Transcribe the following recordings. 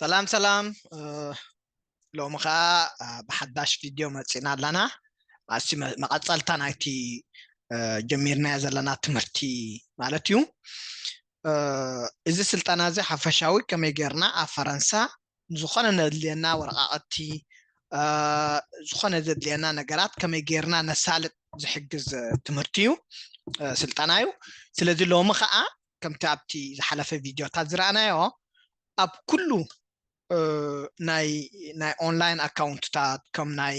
ሰላም ሰላም። ሎሚ ከዓ ብሓዳሽ ቪድዮ መፂና ኣለና። ኣሲ መቐፀልታ ናይቲ ጀሚርናዮ ዘለና ትምህርቲ ማለት እዩ። እዚ ስልጠና እዚ ሓፈሻዊ ከመይ ጌርና ኣብ ፈረንሳ ዝኾነ ነድልየና ወረቃቐቲ፣ ዝኾነ ዘድልየና ነገራት ከመይ ጌርና ነሳልጥ ዝሕግዝ ትምህርቲ እዩ፣ ስልጠና እዩ። ስለዚ ሎሚ ከዓ ከምቲ ኣብቲ ዝሓለፈ ቪድዮታት ዝረኣናዮ ኣብ ኩሉ ናይ ናይ ኦንላይን ኣካውንትታት ከም ናይ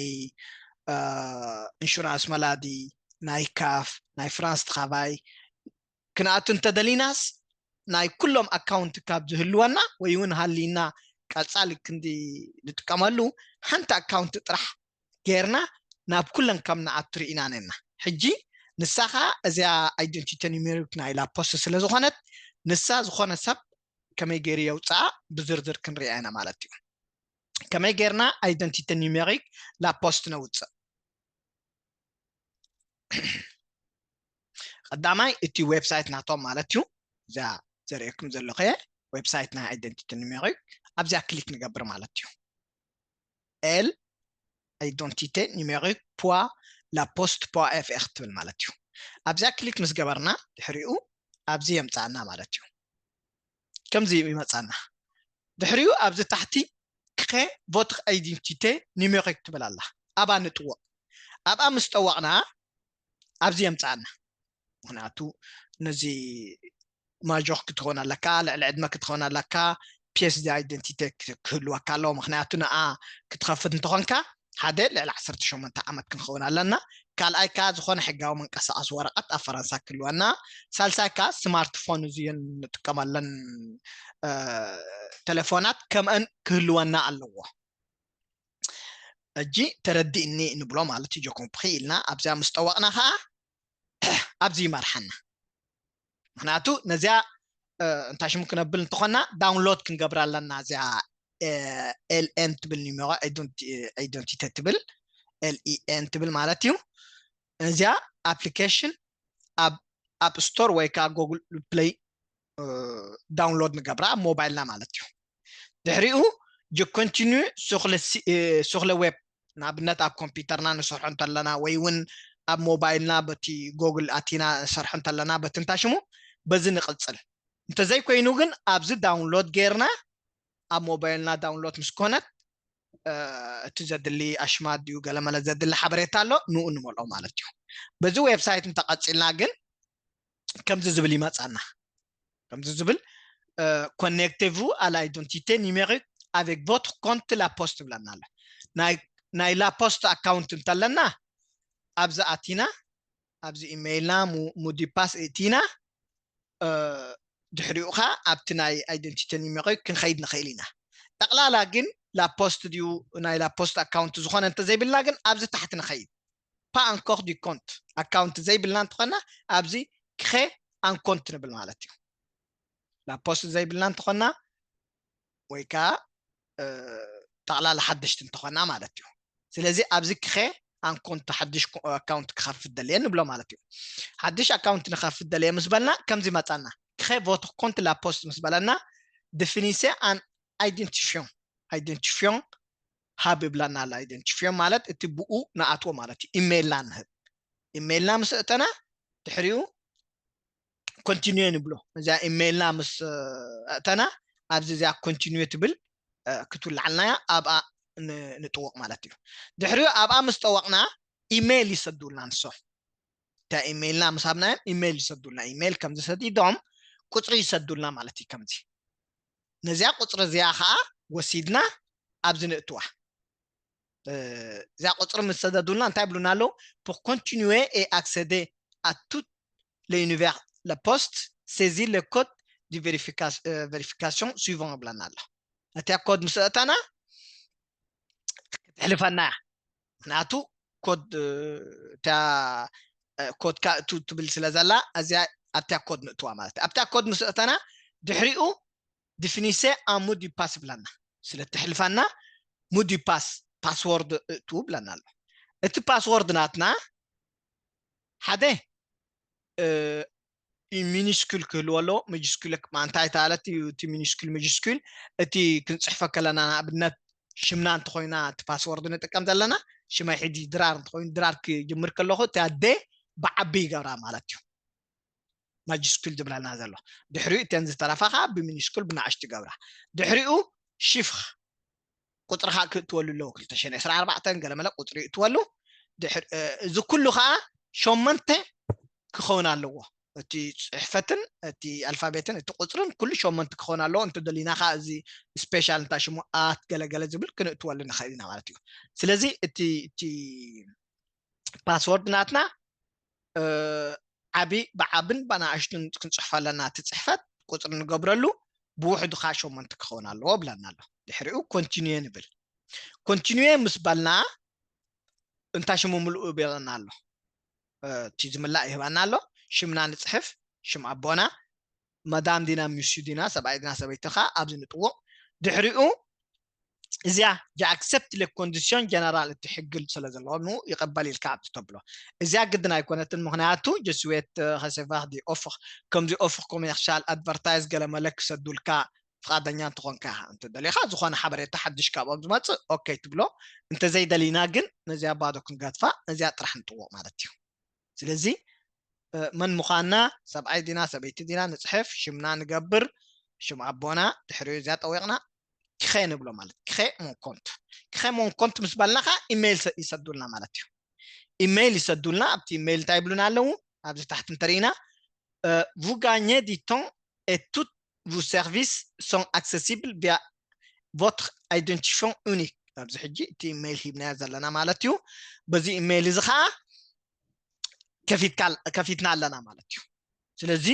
ኢንሹራንስ መላዲ፣ ናይ ካፍ፣ ናይ ፍራንስ ትኻባይ ክንኣቱ እንተደሊናስ ናይ ኩሎም ኣካውንት ካብ ዝህልወና ወይ እውን ሃሊና ቀፃሊ ክንዲ ንጥቀመሉ ሓንቲ ኣካውንት ጥራሕ ጌርና ናብ ኩለን ከም ንኣቱ ርኢና ነና። ሕጂ ንሳ ከዓ እዚኣ ኣይደንቲቲ ኒሜሪክ ናይ ላፖስት ስለ ዝኾነት ንሳ ዝኾነ ሰብ ከመይ ገይሩ የውፅኣ ብዝርዝር ክንሪኣ ኢና ማለት እዩ። ከመይ ጌርና ኣይደንቲቲ ኒሜሪክ ላፖስት ነውፅእ? ቀዳማይ እቲ ዌብሳይት ናቶም ማለት እዩ። እዛ ዘርእየኩም ዘለኹ ዌብሳይት ናይ ኣይደንቲቲ ኒሜሪክ ኣብዚኣ ክሊክ ንገብር ማለት እዩ። ኤል ኣይደንቲቲ ኒሜሪክ ፖ ላፖስት ፖ ኤፍ ኤር ትብል ማለት እዩ። ኣብዚኣ ክሊክ ምስ ገበርና ድሕሪኡ ኣብዚ የምፃና ማለት እዩ። ከምዚ ይመፃና። ድሕሪኡ ኣብዚ ታሕቲ ክኸ ቮትር ኣይደንቲቲ ኒሜሪክ ትብል ኣላ። ኣብኣ ንጥወቕ። ኣብኣ ምስ ጠወቕና ኣብዚ የምፃና። ምክንያቱ ነዚ ማጆር ክትኾን ኣለካ፣ ልዕሊ ዕድመ ክትኾን ኣለካ፣ ፒኤስዲ ኣይደንቲቲ ክህልወካ ኣለዎ። ምክንያቱ ንኣ ክትኸፍት እንተኾንካ ሓደ ልዕሊ ዓሰርተ ሸሞንተ ዓመት ክንኸውን ኣለና። ካልኣይ ከዓ ዝኾነ ሕጋዊ መንቀሳቐሲ ወረቐት ኣብ ፈረንሳ ክህልወና፣ ሳልሳይ ከዓ ስማርትፎን እዚን ንጥቀመለን ቴሌፎናት ከምአን ክህልወና ኣለዎ። እጂ ተረዲእኒ ንብሎ ማለት እዩ። ጀኮምፕኺ ኢልና ኣብዚኣ ምስ ጠወቕና ከዓ ኣብዚ ይመርሓና። ምክንያቱ ነዚኣ እንታይ ሽሙ ክነብል እንተኾና ዳውንሎድ ክንገብር ኣለና። እዚኣ ኤልኤን ትብል ኒሜሮ ኣይደንቲቲ ትብል ኤልኢኤን ትብል ማለት እዩ። እዚኣ ኣፕሊኬሽን ኣብ ኣፕ ስቶር ወይ ከዓ ጎግል ፕሌይ ዳውንሎድ ንገብራ ኣብ ሞባይልና ማለት እዩ። ድሕሪኡ ጅኮንቲኒ ሱክለ ዌብ ንኣብነት ኣብ ኮምፒውተርና ንሰርሖ እንተለና ወይ እውን ኣብ ሞባይልና በቲ ጎግል ኣቲና ንሰርሖ እንተለና በቲ እንታይ ሽሙ በዚ ንቕፅል። እንተዘይኮይኑ ግን ኣብዚ ዳውንሎድ ጌርና ኣብ ሞባይልና ዳውንሎድ ምስ ኮነት እቲ ዘድሊ ኣሽማት ድዩ ገለመለ ዘድሊ ሓበሬታ ኣሎ ንኡ ንመልኦ ማለት እዩ። በዚ ዌብሳይት እንተቐፂልና ግን ከምዚ ዝብል ይመፃና። ከምዚ ዝብል ኮኔክቴቭ ኣላ ኣይደንቲቲ ኒሜሪክ ኣቬክ ቮትር ኮንት ላፖስት ትብለና ኣላ። ናይ ላፖስት ኣካውንት እንተለና ኣብዚ ኣቲና ኣብዚ ኢሜይልና ሙዲፓስ እቲና ድሕሪኡ ከዓ ኣብቲ ናይ ኣይደንቲቲ ኒሜሪክ ክንኸይድ ንኽእል ኢና። ጠቕላላ ግን ላፖስት ድዩ ናይ ላፖስት ኣካውንት ዝኾነ እንተዘይብልና ግን ኣብዚ ታሕቲ ንኸይድ። ፓ ኣንኮር ዲ ኮንት ኣካውንት ዘይብልና እንተኾና ኣብዚ ክኸ ኣንኮንት ንብል ማለት እዩ። ላፖስት ዘይብልና እንተኾና ወይ ከዓ ጠቕላላ ሓደሽቲ እንተኾና ማለት እዩ። ስለዚ ኣብዚ ክኸ ኣንኮንት ሓድሽ ኣካውንት ክኸፍት ደልየ ንብሎ ማለት እዩ። ሓድሽ ኣካውንት ንኸፍት ደልየ ምስ በልና ከምዚ መፃና። ክኸ ቮትር ኮንት ላፖስት ምስ በለና ዲፊኒሴ ኣን ኣይደንቲፊዮን ኣይደንቲፊዮን ሃብ ይብለና ኣሎ። ኣይደንቲፊዮን ማለት እቲ ብኡ ንኣትዎ ማለት እዩ። ኢሜይልና ንህብ። ኢሜይልና ምስ እተና ድሕሪኡ ኮንቲኒዮ ንብሎ። እዚኣ ኢሜይልና ምስ እተና ኣብዚ እዚኣ ኮንቲኒዮ ትብል ክትውልዓልናያ ኣብኣ ንጥወቕ ማለት እዩ። ድሕሪኡ ኣብኣ ምስ ጠወቕና ኢሜይል ይሰዱልና ንሶም። እታ ኢሜይልና ምስ ሃብናዮም ኢሜይል ይሰዱልና። ኢሜይል ከምዚ ሰዲዶም ቁፅሪ ይሰዱልና ማለት እዩ። ከምዚ ነዚኣ ቁፅሪ እዚኣ ከዓ ወሲድና ኣብዚ ንእትዋ። እዚኣ ቁፅሪ ምስ ሰደዱልና እንታይ ይብሉና ኣለዉ? Pour continuer et accéder à tout l'univers la poste, saisissez le code de vérification suivant ይብለና ኣሎ። እቲኣ ኮድ ምስ ኣእተና ክትሕልፈና እያ። ምክንያቱ ኮድ እታ ኮድ ካእቱ ትብል ስለ ዘላ እዚኣ ኣብታ ኮድ ንእትዋ ማለት እዩ። ኣብታ ኮድ ምስ ኣእተና ድሕሪኡ ዲፊኒሴ ኣን ሞት ዲ ፓስ ይብለና። ስለ እትሕልፈና ሞት ዲ ፓስ ፓስወርድ እእቱ ብለና ኣሎ። እቲ ፓስወርድ ናትና ሓደ ሚኒስኩል ክህልዎ ኣለዎ። መጅስኩል ማንታይ ማለት እዩ? እቲ ሚኒስኩል መጅስኩል እቲ ክንፅሕፎ ከለና ንኣብነት ሽምና እንተኮይና እቲ ፓስወርድ ንጥቀም ዘለና ሽመይ ሕጂ ድራር እንተኮይኑ ድራር ክጅምር ከለኹ እቲ ኣደ ብዓቢ ይገብራ ማለት እዩ። ማጅስኩል ዝብለና ዘሎ ድሕሪኡ እተን ዝተረፋ ከዓ ብሚኒስኩል ብናእሽቱ ይገብራ። ድሕሪኡ ሽፍኽ ቁፅርኻ ክእትወሉ ኣለዎ። ክልተ ሽሕን ዕስራን ኣርባዕተን ገለመለ ቁፅሪ ይእትወሉ። እዚ ኩሉ ከዓ ሸመንተ ክኸውን ኣለዎ። እቲ ፅሕፈትን እቲ ኣልፋቤትን እቲ ቁፅርን ኩሉ ሸመንተ ክኸውን ኣለዎ። እንተደሊና ከዓ እዚ ስፔሻል እንታይ ሽሙ ኣት ገለገለ ዝብል ክንእትወሉ ንኽእል ኢና ማለት እዩ። ስለዚ እቲ እቲ ፓስወርድ ናትና ዓቢ ብዓብን ብናእሽቱን ክንፅሕፎ ኣለና። እቲ ፅሕፈት ቁፅሪ ንገብረሉ ብውሕዱ ከዓ ሸሞንተ ክኸውን ኣለዎ ብለና ኣሎ። ድሕሪኡ ኮንቲኒየ ንብል። ኮንቲኒየ ምስ በልና እንታይ ሽሙ ምልኡ ይብለና ኣሎ። እቲ ዝምላእ ይህባና ኣሎ። ሽምና ንፅሕፍ፣ ሽም ኣቦና፣ መዳም ዲና ሚስዩ ዲና፣ ሰብኣይ ዲና ሰበይቲ ከዓ ኣብዚ ንጥውቕ። ድሕሪኡ እዚኣ j'accepte les conditions générales እቲ ሕግል ስለ ዘለዎ ኑ ይቐበል ኢልካ ኣብዚ ተብሎ። እዚኣ ግድን ኣይኮነትን። ምክንያቱ je souhaite recevoir des offres ከምዚ offre commerciale advertise ገለ መለ ክሰዱልካ ፍቓደኛ እንተኾንካ እንተደሊኻ ዝኾነ ሓበሬታ ሓድሽ ካብኦም ዝመፅእ ኦኬ ትብሎ። እንተዘይደሊና ግን ነዚኣ ባዶ ክንገድፋ ነዚኣ ጥራሕ ንጥውቕ ማለት እዩ። ስለዚ መን ምዃንና ሰብኣይ ዲና ሰበይቲ ዲና ንፅሕፍ ሽምና ንገብር ሽም ኣቦና ድሕሪኡ እዚኣ ጠዊቕና ክኸ ንብሎ ማለት ክኸ ሞንኮንት ክኸ ሞንኮንት ምስ በልና ከዓ ኢሜይል ይሰዱልና ማለት እዩ። ኢሜይል ይሰዱልና። ኣብቲ ኢሜይል እንታይ ይብሉና ኣለዉ? ኣብዚ ታሕቲ እንተርኢና vous gagnez du temps et tous vos services sont accessibles via votre identifiant unique። ኣብዚ ሕጂ እቲ ኢሜይል ሂብናዮ ዘለና ማለት እዩ። በዚ ኢሜይል እዚ ከዓ ከፊትና ኣለና ማለት እዩ። ስለዚ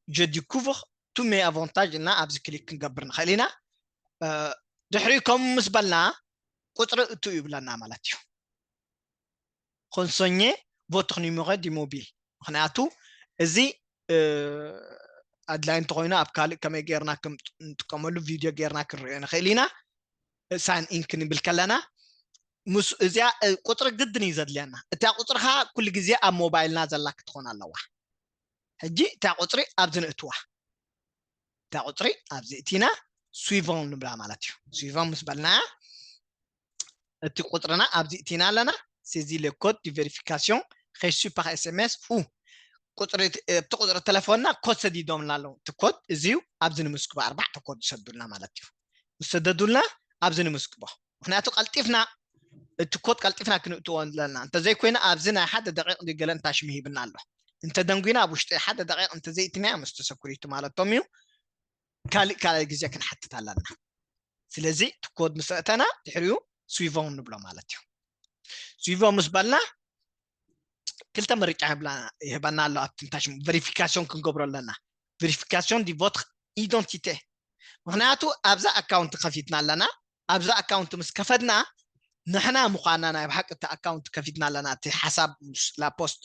je découvre tous mes avantages እና ኣብዚ ክሊክ ክንገብር ንኽእል ኢና። ድሕሪ ከምኡ ምስ በልና ቁፅሪ እቱ ይብለና ማለት እዩ። Renseignez votre numéro de mobile ምክንያቱ እዚ ኣድላይ እንተኮይኑ ኣብ ካልእ ከመይ ጌርና ንጥቀመሉ ቪድዮ ጌርና ክንሪኦ ንኽእል ኢና። ሳይን ኢን ክንብል ከለና ምስ እዚኣ ቁፅሪ ግድን እዩ ዘድልየና። እታ ቁፅሪ ከዓ ኩሉ ግዜ ኣብ ሞባይልና ዘላ ክትኾን ኣለዋ። ሕጂ እታ ቁፅሪ ኣብዚ ንእትዋ እታ ቁፅሪ ኣብዚ እቲና suivant ንብላ ማለት እዩ። Suivant ምስ በልና እቲ ቁፅርና ኣብዚ እቲና ኣለና። Saisis le code de vérification reçu par S M S ou ቁፅሪ እቲ ቁፅሪ ተለፎንና ኮድ ሰዲዶምና ኣለዉ። እቲ ኮድ እዚዩ ኣብዚ ንምስክቦ ኣርባዕተ ኮድ ይሰዱልና ማለት እዩ። ምስ ሰደዱልና ኣብዚ ንምስክቦ ምክንያቱ ቀልጢፍና እቲ ኮድ ቀልጢፍና ክንእትዎ ኣለና። እንተዘይኮይኑ ኣብዚ ናይ ሓደ ደቂቕ ገለ እንታሽም ሂብና ኣሎ። እንተደንጉና ኣብ ውሽጢ ሓደ ደቂቕ እንተዘይእትናዮ ምስ ተሰኩሪቲ ማለቶም እዩ። ካልእ ካልኣይ ግዜ ክንሓትት ኣለና። ስለዚ እቲ ኮድ ምስ ኣእተና ድሕሪኡ suivant ንብሎ ማለት እዩ። Suivant ምስ በልና ክልተ ምርጫ ይህበና ኣሎ። ኣብቲ እንታይ ሽሙ verification ክንገብሮ ኣለና። Vérification de votre identité ምክንያቱ ኣብዛ ኣካውንት ከፊትና ኣለና። ኣብዛ ኣካውንት ምስ ከፈትና ንሕና ምዃንና ናይ ብሓቂ እቲ ኣካውንት ከፊትና ኣለና። እቲ ሓሳብ ምስ ላፖስት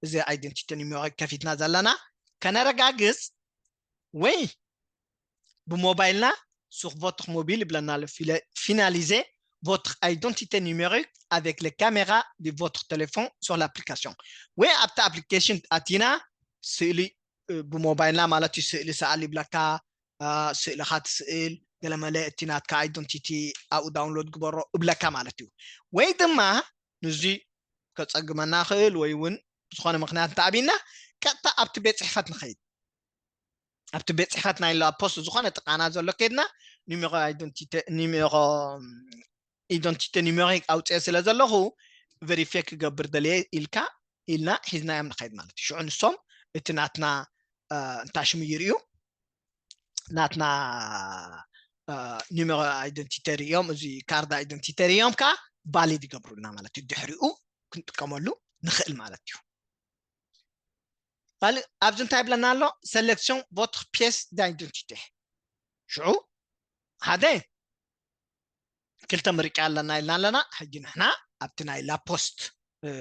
እዚ identité numérique ከፊትና ዘለና ከነረጋግፅ ወይ ብሞባይልና sur votre mobile ይብለና ኣሎ። Finalisez votre identité numérique avec les caméras de votre téléphone sur l'application ወይ ኣብቲ ኣፕሊኬሽን ኣቲና ስእሊ ብሞባይልና ማለት እዩ ስእሊ ሰኣል ይብለካ። ስእልኻ ትስእል ገለመለ እቲ ናትካ identity ኣብኡ download ግበሮ እብለካ ማለት እዩ። ወይ ድማ ንዚ ከፀግመና ክእል ወይ እውን ብዝኾነ ምክንያት እንተኣብና ቀጥታ ኣብቲ ቤት ፅሕፈት ንኸይድ። ኣብቲ ቤት ፅሕፈት ናይ ላፖስት ዝኾነ ጥቃና ዘሎ ከይድና numéro identité numéro identité numérique ኣውፅኤ ስለ ዘለኹ verify ክገብር ደልየ ኢልካ ኢልና ሒዝናዮም ንኸይድ ማለት እዩ። ሽዑ ንሶም እቲ ናትና እንታይ ሽሙ ይርእዩ ናትና numéro identité ርእዮም እዚ carte d'identité ርእዮም ከዓ valide ይገብሩልና ማለት እዩ። ድሕሪኡ ክንጥቀመሉ ንኽእል ማለት እዩ። ካልእ ኣብዚ እንታይ ይብለና ኣሎ? Sélectionnez votre pièce d'identité። ሽዑ ሓደ ክልተ ምርጫ ኣለና ኢልና ኣለና። ሕጂ ንሕና ኣብቲ ናይ ላፖስት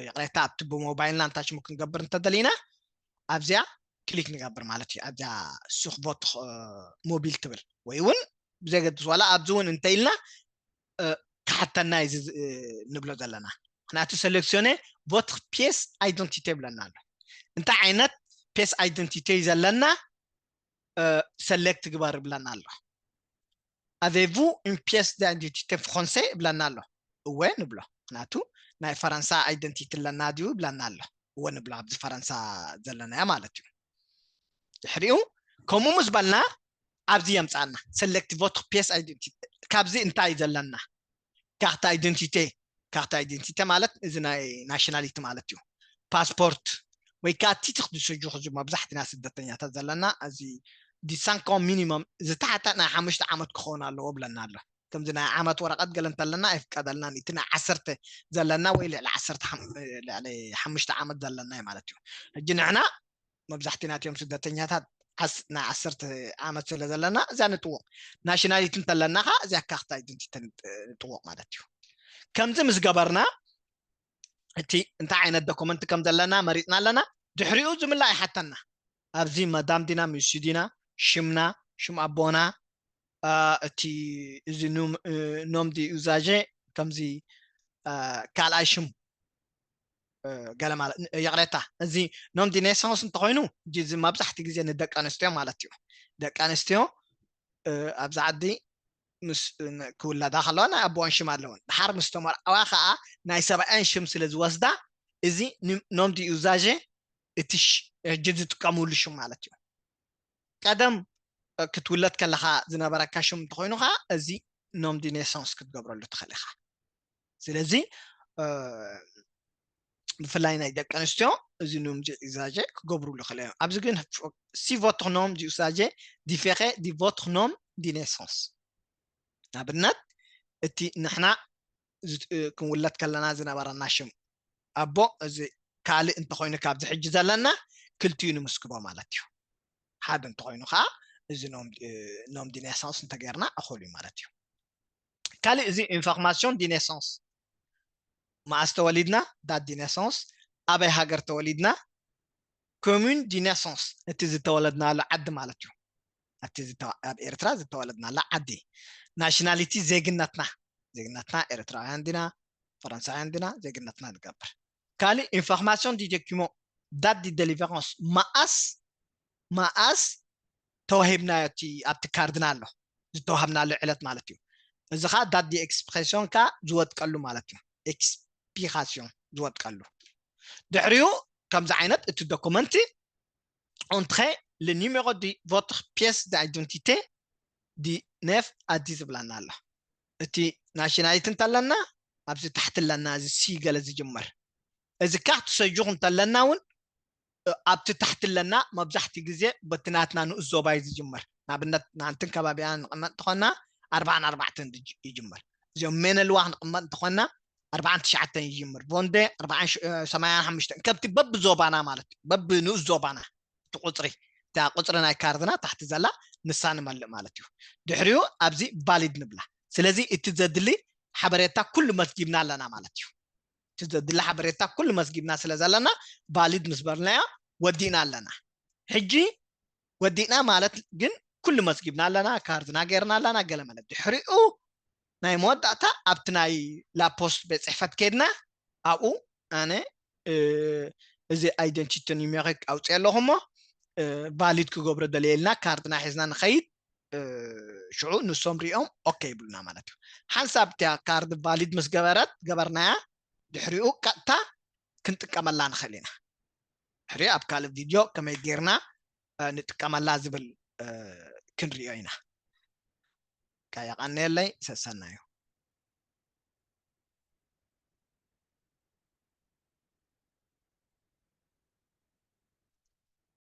ይቕሬታ ኣብቲ ብሞባይልና እንታይ ሽሙ ክንገብር እንተደሊና ኣብዚኣ ክሊክ ንገብር ማለት እዩ። ኣብዚኣ sur votre mobile ትብል ወይ እውን ብዘገድስ ዋላ ኣብዚ እውን እንተኢልና ክሓተና እዩ ንብሎ ዘለና። ምክንያቱ sélectionnez votre pièce d'identité ይብለና ኣሎ። እንታይ ዓይነት pièce identité እዩ ዘለና። ሰሌክት ግበር ይብለና ኣሎ። Avez-vous une pièce d'identité français ይብለና ኣሎ። እወ ንብሎ። ምክንያቱ ናይ ፈረንሳ ኣይደንቲቲ ኣለና ድዩ ይብለና ኣሎ። እወ ንብሎ፣ ኣብዚ ፈረንሳ ዘለናያ ማለት እዩ። ድሕሪኡ ከምኡ ምስ በልና ኣብዚ የምፃና። Select votre pièce identité። ካብዚ እንታይ እዩ ዘለና? ካርታ ኣይደንቲቴ። ካርታ ኣይደንቲቴ ማለት እዚ ናይ ናሽናሊቲ ማለት እዩ። ፓስፖርት ወይ ከዓ እቲ ትኽ ዝሰጁ ሕዚ መብዛሕትና ስደተኛታት ዘለና እዚ ዲሳንኮ ሚኒመም ዝተሓተ ናይ ሓሙሽተ ዓመት ክኸውን ኣለዎ ብለና ኣሎ። ከምዚ ናይ ዓመት ወረቐት ገለ እንተለና ኣይፍቀደልናን። እቲ ናይ ዓሰርተ ዘለና ወይ ልዕሊ ዓሰርተ ሓም- ልዕሊ ሓሙሽተ ዓመት ዘለና እዩ ማለት እዩ። ሕጂ ንሕና መብዛሕትና እቲኦም ስደተኛታት ዓስ- ናይ ዓሰርተ ዓመት ስለ ዘለና እዚኣ ንጥውቕ። ናሽናሊቲ እንተለና ከዓ እዚኣ ካርታ ኣይደንቲቲ ንጥውቕ ማለት እዩ። ከምዚ ምስ ገበርና እቲ እንታይ ዓይነት ዶኩመንት ከም ዘለና መሪፅና ኣለና። ድሕሪኡ ዝምላእ ይሓተና። ኣብዚ ማዳም ዲና፣ ሚስዩ ዲና፣ ሽምና፣ ሽም ኣቦና፣ እቲ እዚ ኖም ዲ ኡዛže ከምዚ ካልኣይ ሽም ገለ ማለት ይቕሬታ፣ እዚ ኖም ዲ ኔሳንስ እንተኮይኑ እዚ መብዛሕትኡ ግዜ ንደቂ ኣንስትዮ ማለት እዩ። ደቂ ኣንስትዮ ኣብዚ ዓዲ ምስ ክውለዳ ከለዋ ናይ ኣቦኣን ሽም ኣለወን። ድሓር ምስ ተመርዓዋ ከዓ ናይ ሰብኣየን ሽም ስለ ዝወስዳ እዚ ኖም ዲ ኡዛže እቲ ሕጂ ዝጥቀምሉ ሽም ማለት እዩ። ቀደም ክትውለድ ከለካ ዝነበረካ ሽም እንተኮይኑ ከዓ እዚ ኖም ዲ ኔሳንስ ክትገብረሉ ትኽእል ኢካ። ስለዚ ብፍላይ ናይ ደቂ ኣንስትዮ እዚ ኖም ዲ ኡዛže ክገብሩሉ ይኽእሉ እዮም። ኣብዚ ግን si votre nom d'usage diffère de votre nom de naissance፣ ንኣብነት እቲ ንሕና ክንውለድ ከለና ዝነበረና ሽም ኣቦ እዚ ካልእ እንተኮይኑ ካብዚ ሕጂ ዘለና ክልቲኡ ንምስክቦ ማለት እዩ። ሓደ እንተኮይኑ ከዓ እዚ ኖም ዲ ኔሳንስ እንተገይርና እኹል እዩ ማለት እዩ። ካልእ እዚ ኢንፎርማሲዮን ዲ ኔሳንስ፣ መኣስ ተወሊድና፣ ዳት ዲ ኔሳንስ፣ ኣበይ ሃገር ተወሊድና፣ ኮሙን ዲ ኔሳንስ እቲ ዝተወለድናሉ ዓዲ ማለት እዩ። እቲ ኣብ ኤርትራ ዝተወለድናላ ዓዲ። ናሽናሊቲ ዜግነትና፣ ዜግነትና ኤርትራውያን ዲና ፈረንሳውያን ዲና ዜግነትና ንገብር። ካልእ ኢንፎርማሲዮን ዲ ዶኪሞ፣ ዳት ዲ ደሊቨራንስ፣ መኣስ መኣስ ተዋሂብናዮ እቲ ኣብቲ ካርድና ኣሎ ዝተዋሃብናሉ ዕለት ማለት እዩ። እዚ ከዓ ዳት ዲ ኤክስፕሬሲዮን ከዓ ዝወድቀሉ ማለት እዩ። ኤክስፒራሲዮን ዝወድቀሉ። ድሕሪኡ ከምዚ ዓይነት እቲ ዶኩመንቲ entre le numéro de votre pièce d'identité de naissance ዝብለና ኣሎ። እቲ ናሽናሊቲ እንተለና ኣብዚ ታሕቲ ኣለና፣ እዚ ሲ ገለ ዝጅምር። እዚ ካርት ሰጁር እንተለና እውን ኣብቲ ታሕቲ ኣለና። መብዛሕትኡ ግዜ በቲ ናትና ንኡስ ዞባ እዩ ዝጅምር። ንኣብነት ናንትን ከባቢያ ንቕመጥ እንተኾና ኣርባዓን ኣርባዕተን ይጅምር። እዚኦም ሜነልዋ ክንቕመጥ እንተኾና ኣርባዓን ትሽዓተን ይጅምር። ቮንዴ ኣርባዓን ሰማንያን ሓሙሽተን ከምቲ በቢ ዞባና ማለት እዩ። በቢ ንኡስ ዞባና እቲ ቁፅሪ፣ እታ ቁፅሪ ናይ ካርድና ታሕቲ ዘላ ንሳ ንመልእ ማለት እዩ። ድሕሪኡ ኣብዚ ቫሊድ ንብላ። ስለዚ እቲ ዘድሊ ሓበሬታ ኩሉ መዝጊብና ኣለና ማለት እዩ። እቲ ዘድሊ ሓበሬታ ኩሉ መዝጊብና ስለ ዘለና ቫሊድ ምስ በልናዮ ወዲእና ኣለና። ሕጂ ወዲእና ማለት ግን ኩሉ መዝጊብና ኣለና፣ ካርድና ገይርና ኣለና፣ ገለ ማለት ድሕሪኡ ናይ መወዳእታ ኣብቲ ናይ ላፖስት ቤት ፅሕፈት ከይድና ኣብኡ ኣነ እዚ ኣይደንቲቲ ኒሜሪክ ኣውፅአ ኣለኹ እሞ ቫሊድ ክገብሮ ደልየ ኢልና ካርድና ሒዝና ንኸይድ። ሽዑ ንሶም ሪኦም ኦኬ ይብሉና ማለት እዩ። ሓንሳብ እቲያ ካርድ ቫሊድ ምስ ገበረት ገበርናያ ድሕሪኡ ቀጥታ ክንጥቀመላ ንኽእል ኢና። ድሕሪኡ ኣብ ካልእ ቪድዮ ከመይ ጌርና ንጥቀመላ ዝብል ክንሪኦ ኢና። የቐንየለይ። ሰሰናዩ።